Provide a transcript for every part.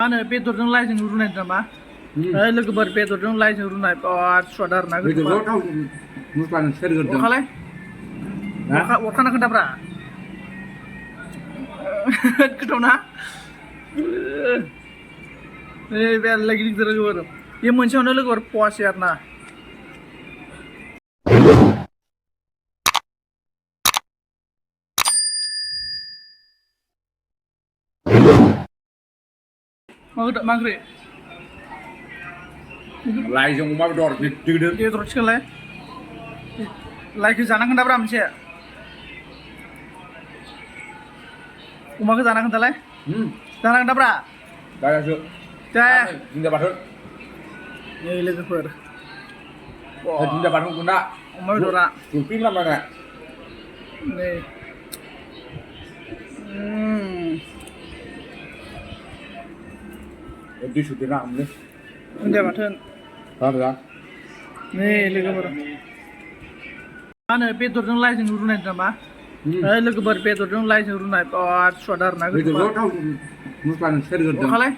मा होनो बेदरजों लाइजों रुनाय नामा लोगोफोर बेदरजों लाइजों रुनाय बिराद स्वाद आरोना बेदरखौ थाव मस्लाजों सेरग्रोदों अरखालाय अरखाना खोन्थाब्रा गोथाव ना बेरला गिदिर लोगोफोर बे मोनसेयावनो लोगोफोर फवासे आरोना मा ओंख्रि लाइजों अमा बेदर गिदिर बेदर थिखोनलाय लाइखौ जाना खोन्थाब्रा मोनसे अमाखौ जाना खोन्थालाय जाना खोन्थाब्रा जायासो जाया दुन्दिया बाथोन नै लोगोफोर दुन्दिया बाथोन गुन्दा अमा बेदरा जुलफि खालामनाय नै दै सुदेरना हामलै दुन्दिया बाथोन दा नै लोगोफोर मा होनो बेदरजों लाइजों रुनाय नामा लोगोफोर बेदरजों लाइजों रुनाय बिराद स्वाद आरोना बेदरखौ थाव मस्लाजों सेरग्रोदों अरखालाय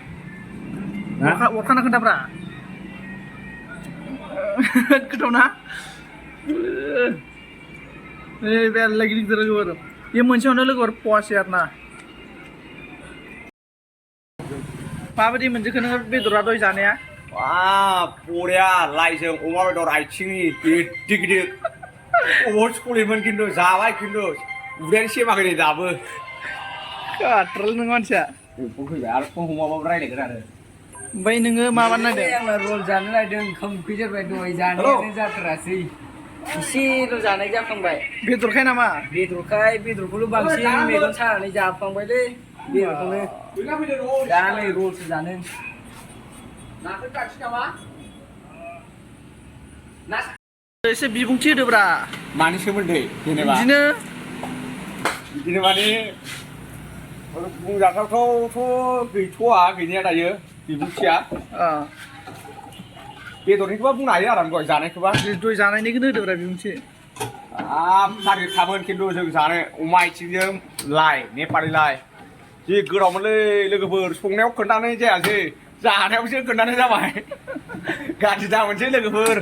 अरखाना खोन्थाब्रा गोथाव ना बेरला गिदिर लोगोफोर बे मोनसेयावनो लोगोफोर फवासे आरोना माबायदि मोनजोखो नोङो बेदरा दय जानाया बरिया लाइजों अमा बेदर आथिंनि गिदिर गिदिर अबाव सलिमोन खिन्थु जाबाय खिन्थु उदैयानो सेमाखै नै दाबो खाथ्राल नों मानसिया फैबाय आरो फन हमाबाबो रायलायगोन आरो ओमफ्राय नोङो माबानो नायदों आंना रल जानो नायदों ओंखाम उखै जाबाय दहाय जानायानो जाथारासै एसेल' जानाय जाखांबाय बेदरखाय नामा बेदरखौल' बांसिन मेगन सानानै जाफ्लांबायलै बेदरखौनो दा नै रलसो जानो एसे बिबुंथि होदोब्रा मानि सोमोन्दै जेनेबा बिदिनो माने बुंजाथावथावथ' गैथ'वा गैनाया दायो बिबुंथिया बेदरनिखौबा बुंनो हायो आराम दहाय जानायखौबा दय जानायनिखौनो होदोब्रा बिबुंथि टारगेट खामोन खिन्थु जों जानो अमा आथिंजों लाइ नेपालि लाइ जि गोथावमोनलै लोगोफोर संनायाव खोन्थानाय जायासै जानायावसो खोन्थानाय जाबाय गाज्रि दामोनसै लोगोफोर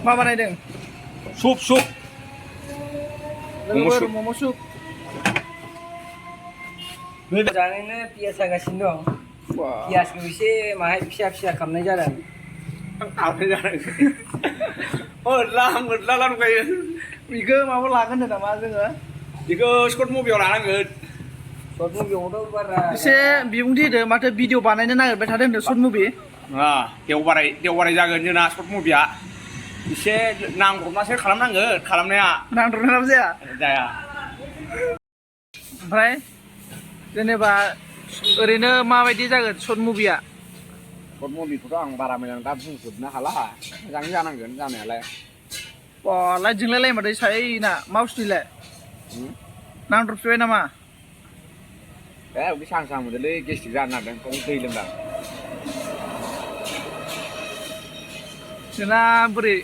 मा बानायदों सुप लोगोफोर मम' सुप जानायनो पियास जागासिनो दं पियासखौ एसे माहाय फिसा फिसा खालामनाय जादों मोदला नुखायो बेखौ माबा लागोन होनदों नामा जोङो बेखौ सर्ट मुभियाव लानांगोन सर्ट मुभियावथ' बारा एसे बिबुंथि होदो माथो भिडिअ बानायनो नागिरबाय थादों होनदों सर्ट मुभि देवबाराय जागोन जोंना सर्ट मुभिया एसे नांब्रबनासो खालामनांगोन खालामनाया नांद्रनाबो जाया ओमफ्राय जेनेबा ओरैनो माबायदि जागोन सर्ट मुभिया सर्ट मुभिखौथ' आं बारा मोजां दा बुंजोबनो हाला मोजाङै जानांगोन जानायालाय लाइटजोंलाय लायमादै साइना मा बुस्थुलाय नांद्रबसोबाय नामा उदै सां मोनदोंलै गेस्ट्रिक जानो नागिरदों दै लोंदां नोंना बोरै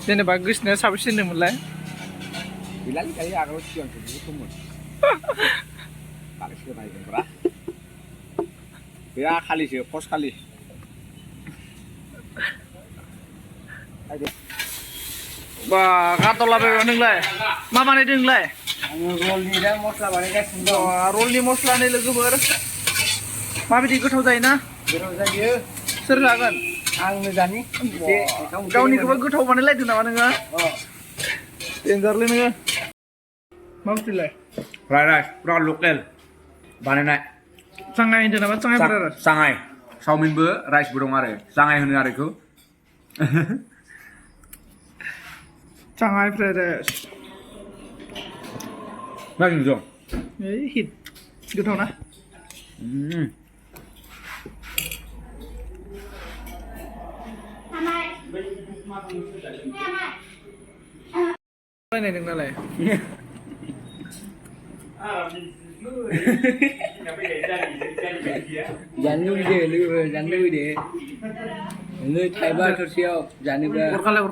जेनेबा गोसोनाया साबेसे होनदोंमोनलाय गैलालै दायो आगोलाव सिगांसो बहुदमोन दालाय नायदोंब्रा गैया खालिसो पस्ट खालि बा गारदावलाबायबा नोंलाय मा बानायदों नोंलाय आङो रलनि दा मस्ला बानायगासिनो दं रलनि मस्ला नै लोगोफोर माबायदि गोथाव जायोना गोथाव जायो सोर जागोन आंनो जानि गावनिखौबो गोथाव बानायलायदों नामा नोङो देन्जारलै नोङो मा बुस्थुलाय फ्राइड राइस पुरा लकेल बानायनाय चांनाय होनदों नामा चांनाय फ्राइड राइस चांनाय चावमिनबो राइसबो दं आरो चांनाय होनो आरो बेखौ चांनाय फ्राइड राइस मा नुदों हिट गोथाव ना बायनाय नोंनालाय जानो लुबैदो लोगो जानो लुबैदो नोङो थाइबा थरसेयाव जानोबा अरखालाय